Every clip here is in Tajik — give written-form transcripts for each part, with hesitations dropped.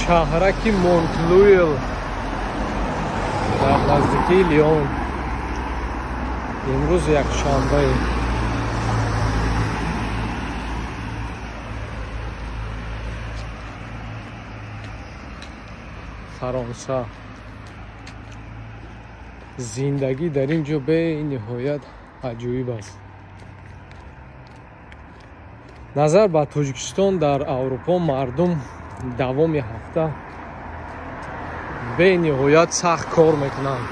Шаҳраки Монтлуил дар наздикии Лион. Имрӯз якшанбе. Фаронса. Зиндагӣ дар ин ҷо бениҳоят аҷоиб аст. Назар ба Тоҷикистон дар Аврупо мардум давоми ҳафта бениҳоят сахт кор мекунанд.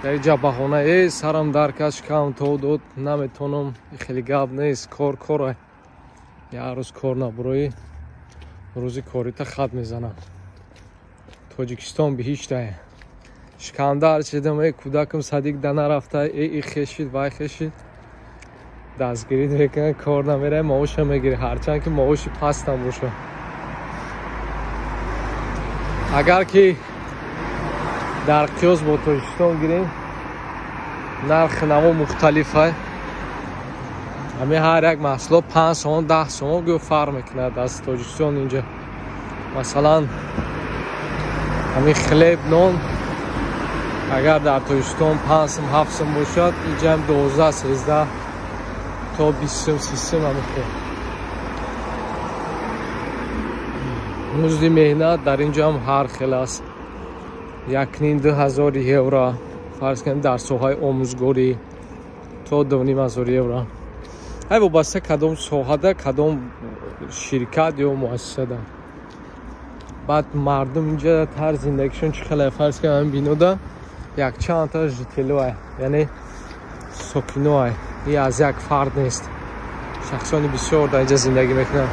Дар ин ҷа баҳона сарам дар каш кам то дод наметонам, хеле гап нест, кор кора. Як рӯз кор набуроӣ, рӯзи корита хат мезанам. Тоҷикистон биҳиштае. Шикандар шидам, кӯдакам садик да нарафта, и хешид, вай хешид. Дастгирӣ мекунад, кор намерай, маоша мегирӣ, ҳарчанд ки маоши пастам боша. Агар ки дар қиёс бо Тоҷикистон гирем, нархи наво мухталиф ай. Ҳамин ҳар як маҳсулот 5 сомон, 10 сомон гӯё фарқ мекунад аз Тоҷикистон инҷа. Масалан, ҳамин хлеб, нон агар дар Тоҷикистон 5 сом, 7 сом бошад, инҷа 12, 13 то 20 сом, 30 сом ҳамин хел. Музди меҳнат дар инҷо ҳам ҳар хел аст. 1,5-2 ҳазор евро, фарз кунем дар соҳаи омӯзгорӣ то 2,5 ҳазор евро. Ай вобаста кадом соҳада, кадом ширкат ё муассисада. Баъд мардум инҷа тарзи зиндагишон чӣ хеле, фарз кунем ҳамин бинода якчанд та жителоай, яъне сокиноай, и аз як фард нест. Шахсони бисёр дар инҷа зиндагӣ мекунанд.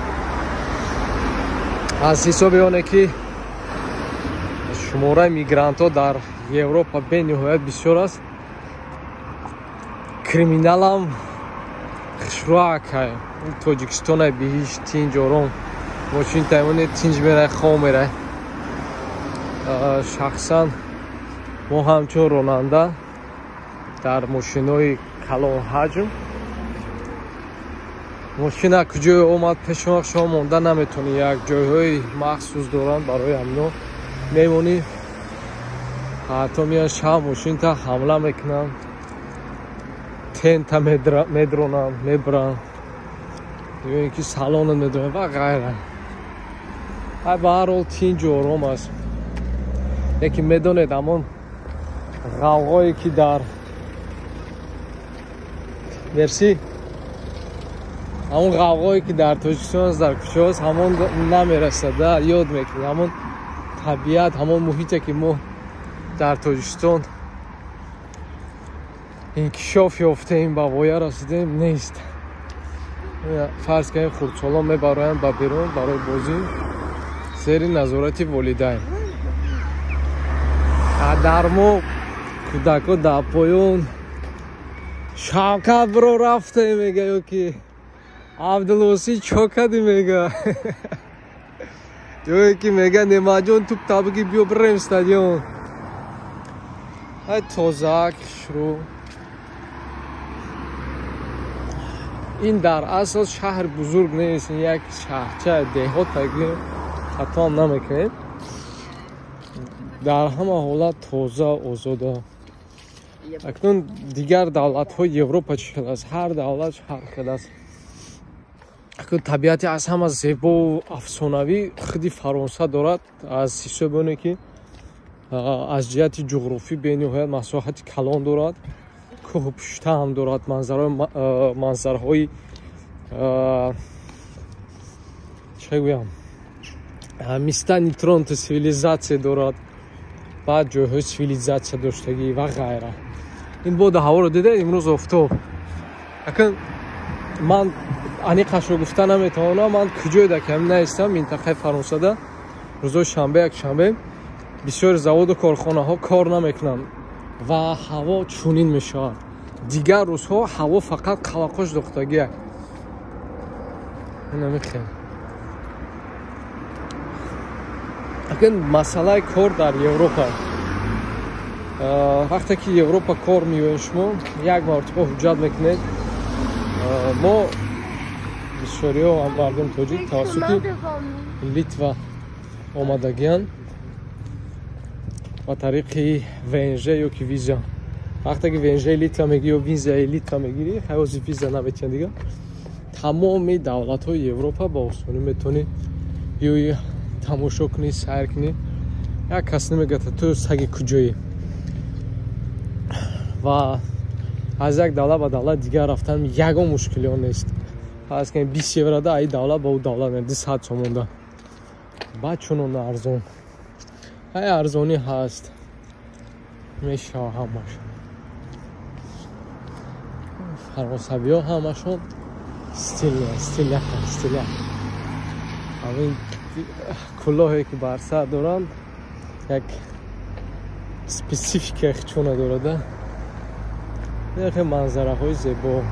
Аз ҳисоби оне ки шумораи мигрантҳо дар Европа бениҳоят бисёр аст, криминалам хушрӯакай. Тоҷикистонай биҳишт, тинҷ, ором. Мошин таймони тинҷ мерай, хоб мерай. Шахсан мо ҳамчун ронанда дар мошинои калонҳаҷм мошина куҷое омад пешон шумо монда наметонӣ. Як ҷойҳои махсус доранд барои ҳамино мемонӣ, ҳатто меян шаб мошинта ҳамла мекунанд, тента медронанд, мебаранд, ё ин ки салона медонанд ва ғайра. Ай ба ҳар ҳол тинҷу ором аст. Лекин медонед ҳамон ғавғое ки дар мерси, ҳамон ғавғое ки дар Тоҷикистон аст, дар кӯчаҳост, ҳамон намерасад, ёд мекунӣ ҳамон табиат, ҳамон муҳите ки мо дар Тоҷикистон инкишоф ёфтаем, ба воя расидем, нест. Фарз кунем хурдсолон мебароянд ба берун барои бозӣ зери назорати волидайн. Дар мо кӯдакҳо дар поён Шавкат биро рафтем мега, ё ки Абдулвосӣ чо кардӣ мега, ё ки мега Немаҷон туп табиги биё бирем стадион. Ай тозак шурӯъ. Ин дар асл шаҳри бузург нест, ин як шаҳрча, деҳот тагӣ, хатоам намекунем. Дар ҳама ҳолат тоза, озода. Акнун дигар давлатҳои Европа чӣ хел аст? Ҳар давлат ҳар хел аст. Акнун табиати аз ҳама зебову афсонавӣ худи Фаронса дорад, аз ҳисоби оне ки аз ҷиҳати ҷуғрофӣ бениҳоят масоҳати калон дорад, кӯҳу пушта ҳам дорад, манзараҳои чӣ гӯям, миста нитронта цивилизатсия дорад, баъд ҷойҳои цивилизатсия доштагӣ ва ғайра. Ин боду ҳаворо дида, имрӯз офтоб. Акн ман аниқашро гуфта наметавонам, ман куҷое ки ҳамин наистам, минтақаи Фаронсада рӯзҳои шанбе, якшанбе бисёри заводу корхонаҳо кор намекунанд ва ҳаво чунин мешавад. Дигар рӯзҳо ҳаво фақат қалақош дохтагия. Инамихел. Акн масъалаи кор дар Европа. Вақте ки Европа кор меоед шумо, як маротиба ҳуҷҷат мекунед. Мо бисёриҳо мардум тоҷик тавассути Литва Омадагиян ба тариқи ВНЖ ё ки виза. Вақте ки ВНЖ Литва мегирӣ ё визаи Литва мегирӣ, ҳаёзи виза наметиҳанд дига, тамоми давлатҳои Европа ба осонӣ метавонӣ биёӣ, тамошо кунӣ, сайр кунӣ. Як кас намегӯяд, ту саги куҷоӣ. Ва аз як давлат ба давлат дигар рафтан ягон мушкилиҳо нест. Фарз кунед, 20 еврода аи давлат ба ӯ давлат, 200 сомонда. Баъд чунон арзон, ҳай, арзонӣ ҳаст, мешава ҳамаш. Фаронсавиҳо ҳамашон стиль, стиль, стиля. Ҳамин кулоҳе, ки бар сар доранд, як специфика хичона дорада. Яхе манзараҳои зебо.